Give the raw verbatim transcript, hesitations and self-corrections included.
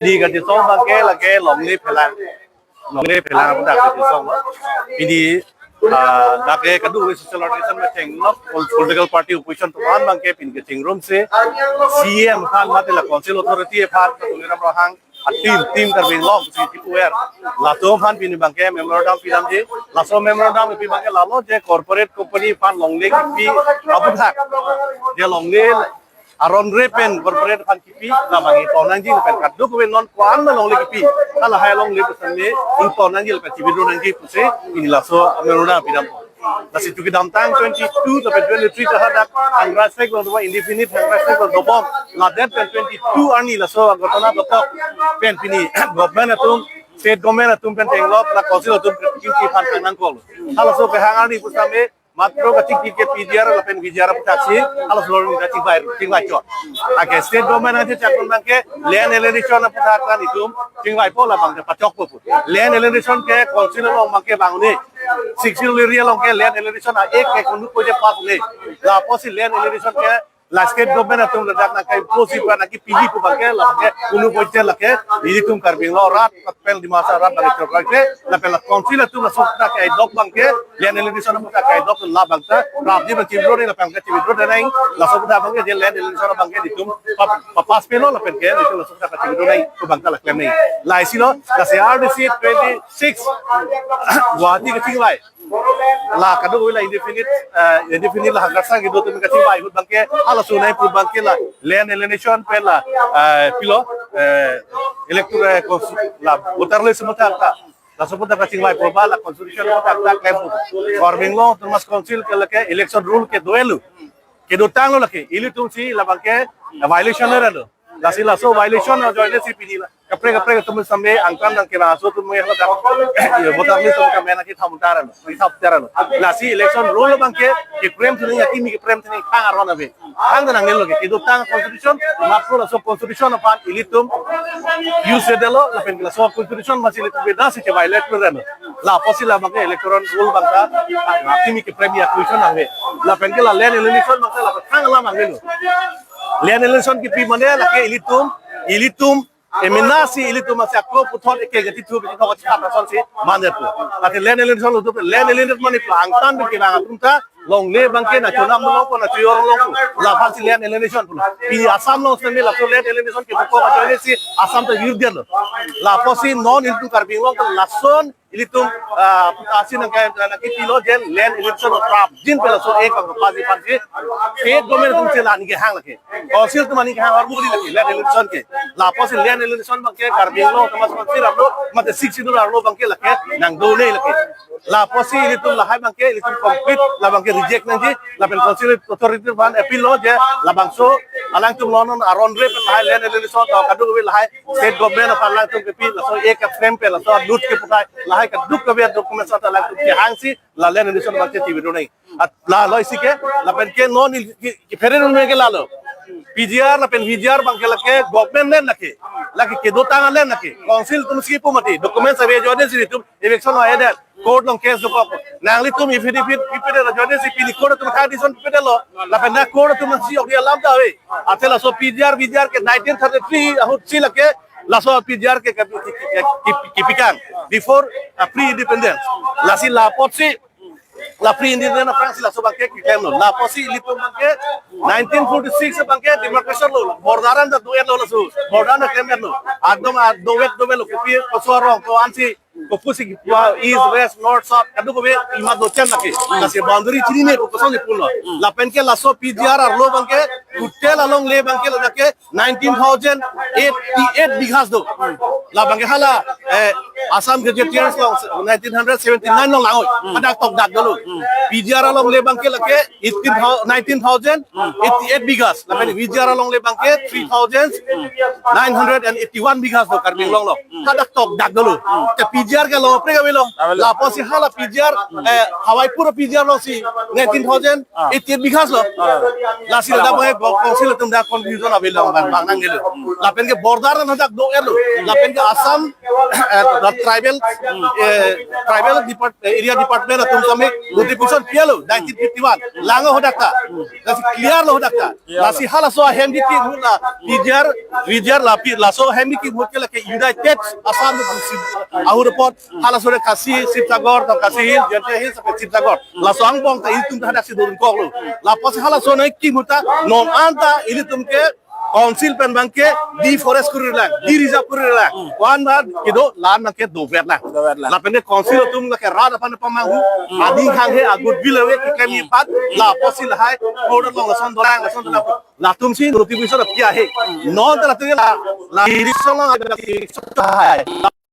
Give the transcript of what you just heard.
Pini kachisong abangke lake longle phelang. Longle phelang aputhak kachisong. Pini, ah, lake kadokave social organization metheng lo, pol-, political party opposition atum abangke pini kachingrumsi C E M aphan mate la council authority aphan, Tuliram Ronghang a team, team Karbi Anglong si kipu er. Latum aphan pini abangke memorandum pidamji. Laso memorandum kipi abangke lalo je corporate company aphan longle kipi aputhak, je longle aron re pen corporate aphan kipi, labang ington nangji lapen kadokave non ko-an longle kipi, halahai longle pusitame ington nangji lapen chi-withdraw nangji pusi pini laso memorandum pidam. Lasi kedamtang twenty-two lapen twenty-three ta hadak hunger strike along dobom, indefinite hunger strike along dobom. Ladak pen twenty-two arni laso ghotona dokok pen pini government atum, state government atum pen tenglok la council atum kipi aphan thang nangkok. Halaso kehang arni pusitame matro kachingki ke P G R lapen V G R aputhak si halaso arni ta chingvai, chingvai chot. Lake state government atum chakun abangke land alienation aputhak ta nelitum chingvaipo, labang ta pachokpo pu. Land alienation ke council along abangke bang un-e. Sixth Schedule area along ke land alienation a-act ke konutpo je pass un-e. Lapusi land alienation ke la state government atum ladak nangkai-impose pu, nangkipiji pu abangke, lake konutpo je lake ilitum Karbi Anglong arat, lapen Dimasa arat bang chokrai ke, lapen la council atum laso aputhak ke-idok abangke, land alienation aputhak ke-idok, labang ta prapji abang chi-withdraw nang, lapen ke chi-withdraw nang, laso aputhak abangke je land alienation abangke nelitum pa-, pa-pass pelo lapen ke nelitum laso aputhak ke chi-withdraw nang pu abang ta la klem nang. Laisi lo, lasi R D C twenty-six Guwahati kachingvai, la kadokave la indefinite, eh, indefinite la hunger strike kedo atum kachingvai ahut abangke, halaso nangpu abangke la land alienation pen la, eh, pilo, eh, electoral, eh, cons-, la voter list aputhak ta, laso aputhak kachingvaipo ba la constitution aputhak ta klempo. Karbi Anglong Autonomous Council ke lake election rule ke do-etlo, kedotanglo lake, ilitum si labangke violation lo. Lasi laso violation ajoinesi pini la kaprek kaprek atum sambe angtan nangkevang aso atum menghala dak voter list atum kamen aki tham tar lo, ki tham tar lo. Lasi election rule abangke kepremthu nang, akimi kepremthu nang, khang aron ave. Khang nangnelo ke, kedotang constitution, matro laso constitution aphan ilitum use-edetlo, lapen laso constitution masi ilitum beda si ke-violate lo. Lapusi labangke electoral rule abang ta akimi keprem ya question nangve. Lapen ke la land alienation abang ta la khang alam nangnelo. Land alienation kipi mane lake ilitum, ilitum emena si ilitum masi ako puthot eke gati thu gati thok chap ason si mandet pu. Lake land alienation lo tu land alienation mane pu angtan pen kevang atum ta longle abangke nangchonam longpo, nangchoyor longpo. Laphan si land alienation pulo. Pini Assam along sitame laso land alienation kepokok ajoinesi Assam ta yur dia lo. Lapusi non ilitum Karbi Anglong ta lason ilitum, ah, asi nangkai, nangkipilo je land alienation prapjin pen laso act abang pass ji aphan si state government atum si la nangkehang lake. Council atum nangkehang armu kali lake land alienation ke. Lapusi land alienation abangke Karbi Anglong Autonomous Council arlo, mate Sixth Schedule arlo abangke lake nangdo-un-e lake. Lapusi ilitum lahai abangke ilitum complete, labangke reject nangji, lapen council authority aphan appeal lo je labangso alangtum non non aron re pen lahai land alienation ta kadokave lahai state government aphan alangtum kipi, laso act ke-frame pen, laso lut keputhai, lahai kadokave documents ta alangtum kehangsi la land alienation abangke chi-withdraw nang. At la lo isi ke, lapen ke non il-, ki, ki phere non ke lalo. P G R lapen V G R abangke lake government land lake. Lake kedotang land lake. Council atum si pu mati, documents ave ajoinesi ilitum eviction lo-edet. Court along case dokok. Nanglitum affidavit pipedetlo ajoinesi pini court atum kha decision pipedetlo. Lapen na court atum si ok di alam ta ave. Athe laso P G R, V G R ke nineteen thirty-three ahut si lake laso P G R ke, ke, ke, ke, ke, kepikang before, uh, pre-independence. Lasi la apotsi, la pre-independence aphrangsi laso abangke keklemlo. La apotsi ilitum abangke nineteen forty-six abangke demarcation lo. Border an ta do-etlo laso. Border an ta klem-etlo. Ekdom, ah, do-et do-etlo. Kopi koso arong ko-ansi, kopusi, ah, east, west, north, south, kadokave imat do-chen lake. Lasi boundary chinine pu kosonsi pulo. Lapen ke laso P G R arlo abangke, total alongle abangke lake nineteen thousand eighty-eight bighas do. Labangke hala, eh, Assam Gazetteers along nineteen hundred seventy-nine along langoi. Hadak tokdak dolo. P G R alongle abangke lake eighteen thou-, nineteen thousand eighty-eight bighas. Lapen V G R alongle abangke three thousand nine hundred and eighty-one bighas do Karbi Anglong along. Hadak tokdak dolo. Te P G R ke along kaprek avelo. Avelo. La apotsi hala P G R, eh, Hawaipur P G R alongsi nineteen thousand eighty-eight bighas lo. Ah. Lasi ladak abangke council atum dak confusion avelo, bang, bang nangnelo. Lapen ke border an hadak do-etlo. Lapen ke Assam, eh, tribal, eh, tribal depart, eh, area department atum tame notification piya lo nineteen fifty-one. Lang ahut ta. Lasi clear lo ahut ta. Lasi halaso ahem kekim ahut la P G R, P G R lapen laso ahem kekim ahut ke lake United Assam ahut apot halaso re Khasi, Sibsagar, to Khasi Hills, Jaintia Hills, sampai Sibsagar. Laso angbong ta ilitum ta hadaksi dodun kok lo. Lapusi halaso nangkekim ahut ta non anta ilitum ke council pen abang ke deforest kuri lang, de-reserve kuri lang. Wan ba kedo la-an abang ke dover lang. Dover lang. Lapen ke council atum lake rat aphan pamanghu, aning hanghe agut bil ave keklem ipat, lapusi lahai order along lason dolang, lason dolang. Latumsi notification piya he. Non ta latum la, la iri solo la iri solo hai.